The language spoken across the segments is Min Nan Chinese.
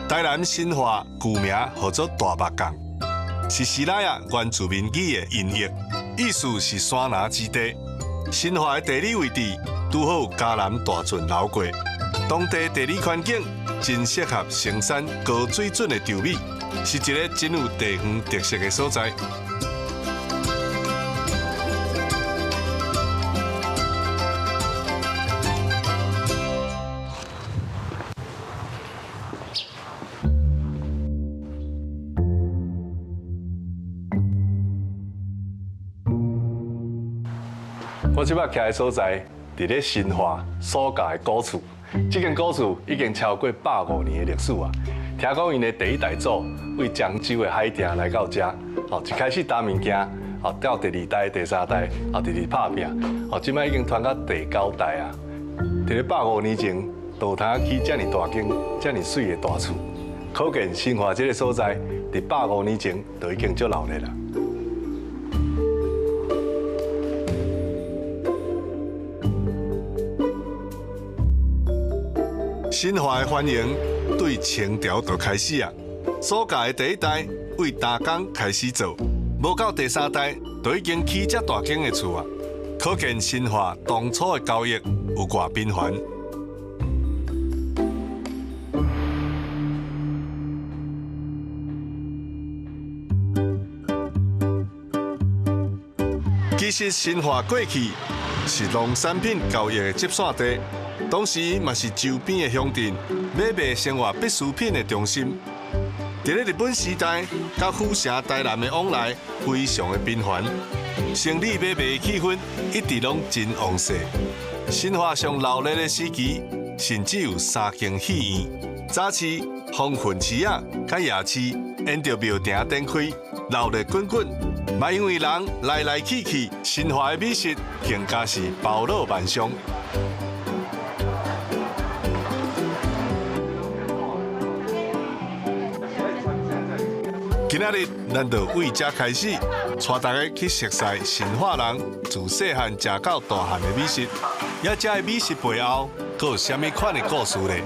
台南新化舊名號做大目港，是西拉雅原住民語的音譯，意思是山林之地。新化的地理位置拄好有嘉南大圳流過，當地地理環境真適合生產高水準的稻米，是一个真有地方特色的所在。我這擺徛的所在，佇咧新化蘇家的古厝。這間古厝已經超過150年的歷史啊！聽講𪜶的第一代祖為漳州的海埕來到這，哦，一開始擔物件，哦，到第二代、第三代，哦，直直拍拚，哦，這擺已經傳到第九代啊！佇咧150年前，就通起遮爾大間、遮爾媠的大厝，可見新化這个所在，佇150年前就已經足熱鬧啦。新化的繁榮對清朝就開始啊，蘇家的第一代為打工開始做，無到第三代就已經起遮大間的厝啊，可見新化當初的交易有偌頻繁。其實新化過去是農產品交易的集散地。當時嘛是周邊的鄉鎮買賣生活必需品的中心。佇咧日本時代，佮府城台南的往來非常的頻繁，生理買賣的氣氛一直攏真旺盛。新化上鬧熱的時期，甚至有三間戲院。早市、風雲市仔、佮夜市，沿著廟埕展開，鬧熱滾滾。嘛因為人來來去去，新化的美食更加是包羅萬象。今仔日，咱就為這開始，帶大家去熟悉新化人自細漢食到大漢的美食，也這个美食背後，閣有啥物款的故事咧？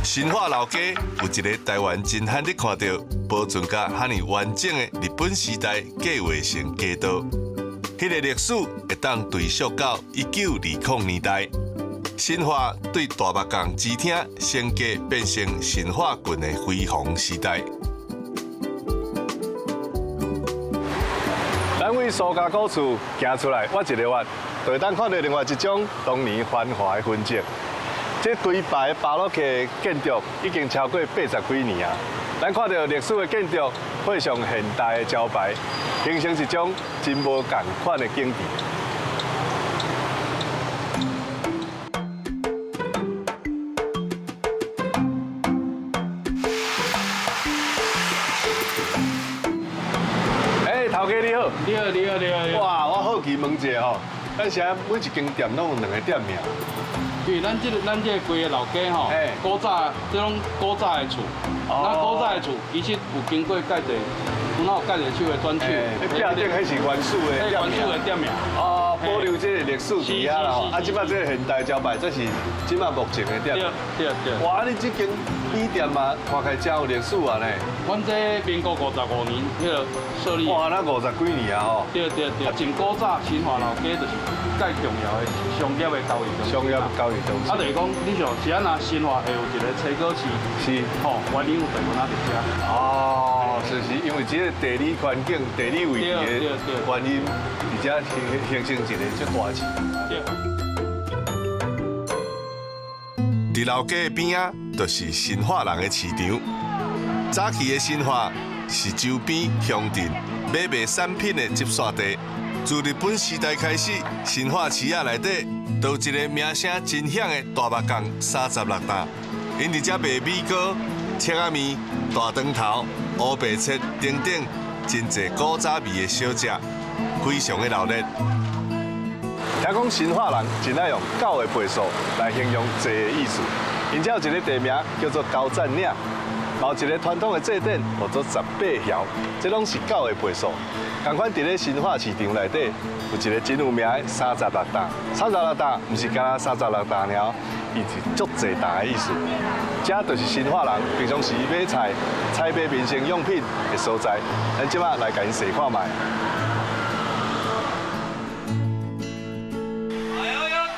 新化老街有一个台灣真罕得看著保存甲遐爾完整的日本時代計劃性街道，彼个歷史會當追溯到1920年代。新化對大目港支廳升格變成新化郡的輝煌時代。咱為蘇家古厝行出來，我一个月就會當看到另外一種當年繁華的痕跡。這規排巴洛克建築已經超過80幾年啊！咱看著歷史的建築配上現代的招牌，形成一種真無仝款的景致。欸，頭家你好。你好，你好，你好。哇，我好奇問一下吼，咱現在每一間店攏有兩个店名。對，咱這个規个老街吼，古早這攏古早的厝，那古早的厝其實有經過蓋濟，有哪有蓋濟手的轉手。壁頂彼是原始的店名。原始的店名。哦，保留這个歷史佇遐啦吼。啊，這擺這个現代招牌，這是這擺目前的店。對對對。哇，你這間米店嘛，看起來真有歷史啊呢。阮這民國55年彼个設立。哇，那50幾年啊吼。對對對。啊，從古早新化老街就是蓋重要的商業的交易中心。商業交易中心。啊，就是講，你像是按那新化會有一個水果市，是，吼，原因有就是阮佇遮。哦，就是因為這个地理環境、地理位置的原因，佇遮形成一個這大市。對。佇老街的邊仔，就是新化人的市場。早期的新化是周邊鄉鎮買賣產品的集散地。自日本時代開始，新化市仔內底就有一个名聲真響的大目港36擔，𪜶佇遮賣米糕、切仔麵、大腸頭、烏白切等等，真濟古早味的小食，非常的鬧熱。聽講新化人真愛用狗的倍數來形容濟的意思，𪜶遮有一个地名叫做高贊嶺，嘛有一个傳統的祭典叫做十八枵，這攏是狗的倍數。仝款佇咧新化市場內底有一個真有名的三十六擔。三十六擔毋是干焦三十六擔爾，伊是足濟擔的意思。這就是新化人平常時買菜、採買民生用品的所在。咱這擺來共𪜶踅看覓。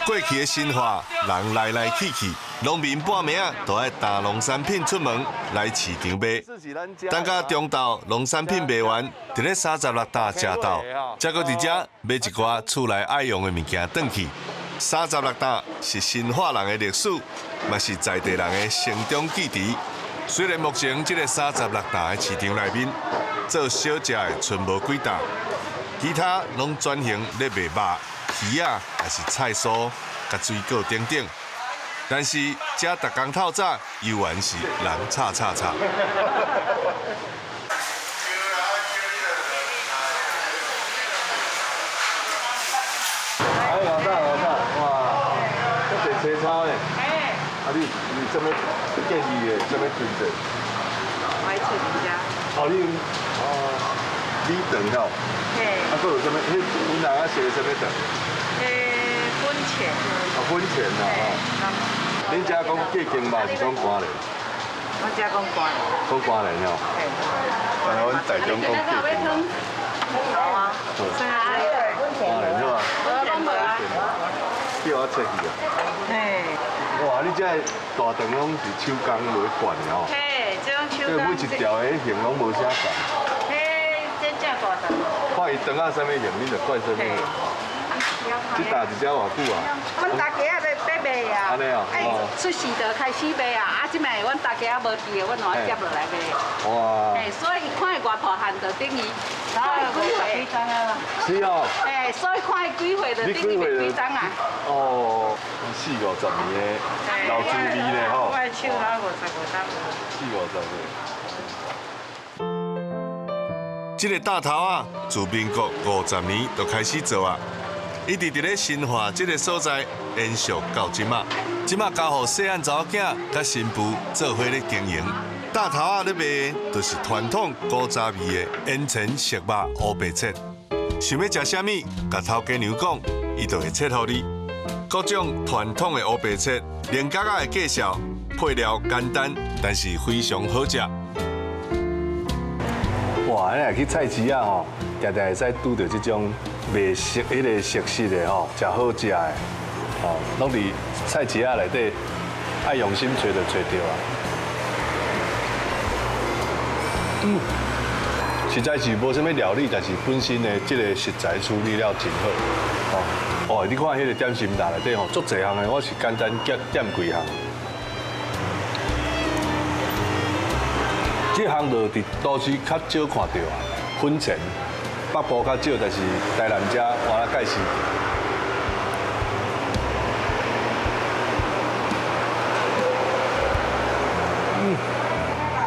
過去的新化，人來來去去，農民半暝仔都愛擔農產品出門來市場賣。等到中晝農產品賣完，佇咧三十六擔食晝，才閣佇遮買一寡厝內愛用的物件轉去。三十六擔是新化人的歷史，嘛是在地人的成長記憶。雖然目前這个三十六擔的市場內面做小食的賰無幾擔，其他攏轉型咧賣肉、魚仔，抑是菜蔬、佮水果等等。但是遮逐工透早猶原是人吵吵吵。哎，老大，老大，哇，這濟青草的。啊，你你啥物建議的？啥物推薦？我愛揣人家。哦，你哦，米腸吼。嘿。啊，閣有啥物？彼阮人仔寫的啥物腸？粉腸。啊，粉腸啦吼。恁遮講隔間肉是講寒涼？阮遮講寒涼。講寒涼吼。嘿。但是阮台中講隔間肉。好啊。寒涼好啊。叫我切去啊。嘿。哇，你這大腸攏是手工落去灌的吼？嘿，這種手工。這每一條的形攏無啥仝。嘿，這正大腸。看伊腸仔啥物形，你就灌啥物形。這擔一隻偌久啊？阮大家仔咧賣啊。按呢哦。哎，出事就開始賣啊！啊，這擺阮大家仔無佇的，阮就愛接落來賣。哇！哎，所以看伊偌大漢，就等於看伊幾歲啊？是哦。哎，所以看伊幾歲，就等於賣幾冬啊？哦，四五十年的老滋味咧吼。我的手老55冬。四五十歲。這个大頭仔，自民國50年就開始做啊，一直佇咧新化這个所在延續到這馬。這馬交予細漢查某囝佮新婦做伙咧經營。大頭仔咧賣的，就是傳統古早味的煙腸熟肉烏白切。想欲食啥物，共頭家娘講，伊就會切予你。各種傳統的烏白切，連角仔的介紹，配料簡單，但是非常好食。哇！你若去菜市仔吼，定定會使拄著這種賣熟、彼个熟食的吼，誠好食的，吼，攏佇菜市仔內底，愛用心揣就揣著啊。實在是無啥物料理，但是本身的這个食材處理了真好，吼。哦，你看彼个點心籃內底吼，足濟項的，我是簡單點點幾項。這項就佇都市較少看著啊，粉腸，北部較少，但是台南遮換來蓋是。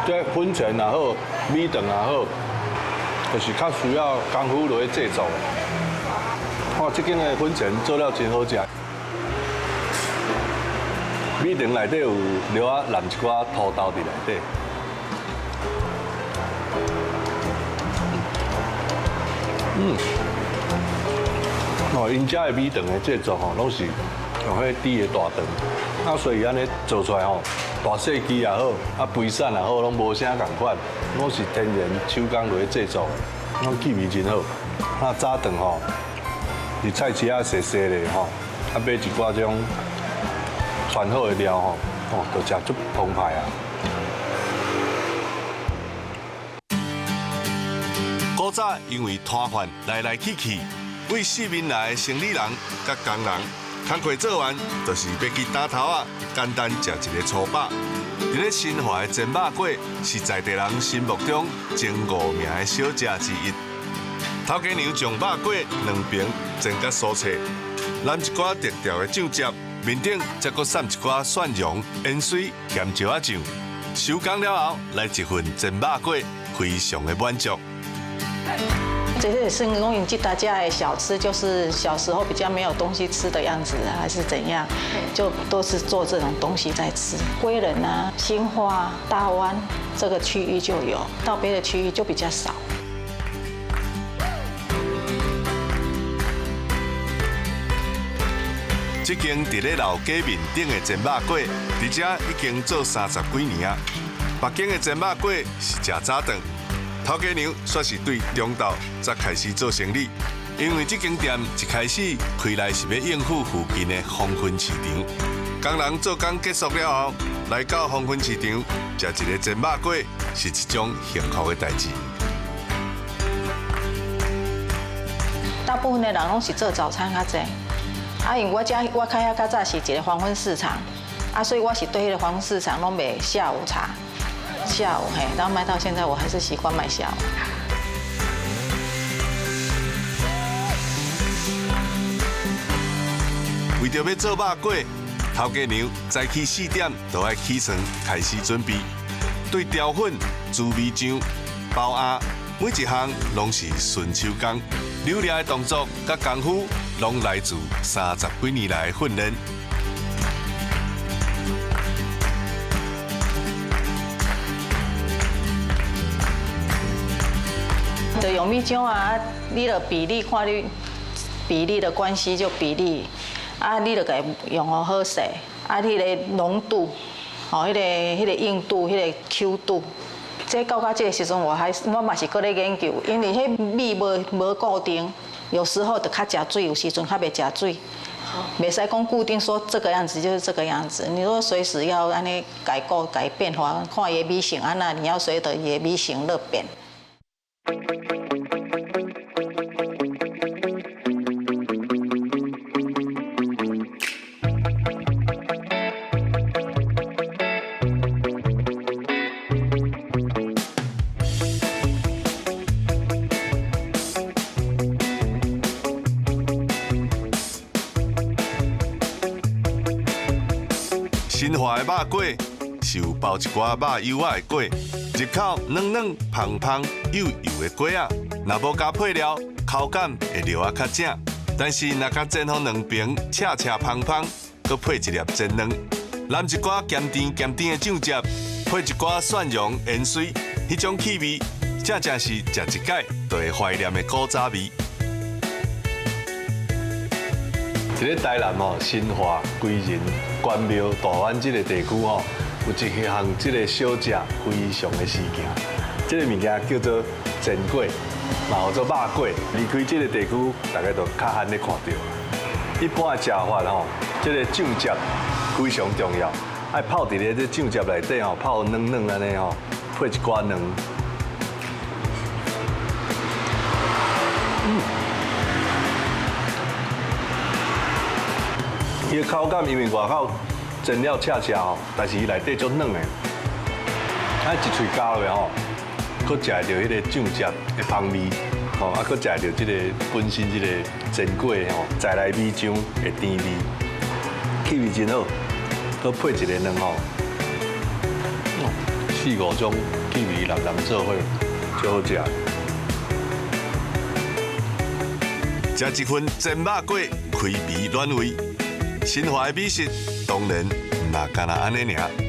這粉腸也好，米腸也好，就是較需要功夫落去製作的。哇，這間的粉腸做了真好食。米腸內底有料仔淋一寡土豆佇內底。哦，𪜶遮的米腸的製作吼，攏是用彼豬的大腸，啊，所以按呢做出來吼，大細支也好，啊，肥瘦也好，攏無啥仝款，攏是天然手工落去製作的，攏氣味真好。啊，早頓吼，佇菜市仔踅踅咧吼，啊，買一寡這種傳好的料吼，哦，就食足澎湃啊。古早因為攤販來來去去，對四面來的生理人佮工人，工課做完，就是欲去擔頭仔，簡單食一个粗飽。佇咧新化的煎肉粿是在地人心目中前五名的小食之一。頭家娘將肉粿兩爿煎甲酥脆，淋一寡特調的醬汁，面頂再閣散一寡蒜蓉、芫荽、鹹椒仔醬。收工了後，來一份煎肉粿，非常的滿足。這個是講𪜶這搭遮的小吃，就是小時候比較沒有東西吃的樣子，還是怎樣，就都是做這種東西在吃。歸仁啊、新化、大灣這個區域就有，到別的區域就比較少。這間佇咧老街面頂的煎肉粿，佇遮已經做30幾年啊。北京的煎肉粿是食早頓，頭家娘煞是對中晝才開始做生意，因為這間店一開始開來是欲應付附近的黃昏市場。工人做工結束了後，來到黃昏市場食一个煎肉粿，是一種幸福的代誌。大部分的人攏是做早餐較濟。啊，因為我遮我開遐較早是一個黃昏市場，啊，所以我是對彼個黃昏市場攏賣下午茶，下午嘿，然後賣到現在，我還是習慣賣下午。為著欲做肉粿，頭家娘早起4點就愛起床開始準備，對調粉、豬味醬、包餡，每一項攏是純手工，流利的動作佮功夫，攏來自30幾年來的訓練。就用米漿啊，你著比例看你比例的關係就比例，啊，你著共用予好勢，啊，彼个濃度，吼，彼个硬度，彼个 Q 度，這到這个時陣，我還我嘛是閣咧研究，因為彼米無固定，有時候就較食水，有時陣較袂食水，袂使講固定說這個樣子就是這個樣子。你說隨時要按呢改過改變化，看伊的米性按怎，你要隨著伊的米性來變。新華的肉粿是有包一寡肉油仔的粿，入口軟軟芳芳幼幼的粿仔，若無加配料，口感會落仔較正。但是若共煎予兩爿赤赤芳芳，閣配一粒煎卵，淋一寡鹹甜鹹甜的醬汁，配一寡蒜蓉芫荽，彼種氣味，正正是食一擺就會懷念的古早味。佇咧台南吼，新化、歸仁、關廟、大灣這个地區吼，有一項這个小食非常的時行。這个物件叫做煎粿，嘛叫做肉粿。離開這个地區，大家就較罕咧看著。一般的食法吼，這个醬汁非常重要，愛泡佇咧這醬汁內底吼，泡軟軟按呢吼，配一寡卵。伊的口感因為外口煎了赤赤吼，但是伊內底足軟的，啊一喙咬落吼，閣食會著彼個醬汁的芳味，吼啊閣食會著這個本身這個煎粿吼，再來米漿的甜味，氣味真好，閣配一個卵吼，四五種氣味淋淋做伙，足好食。食一份煎肉粿，開胃暖胃。新華的美食當然毋若干焦按呢爾。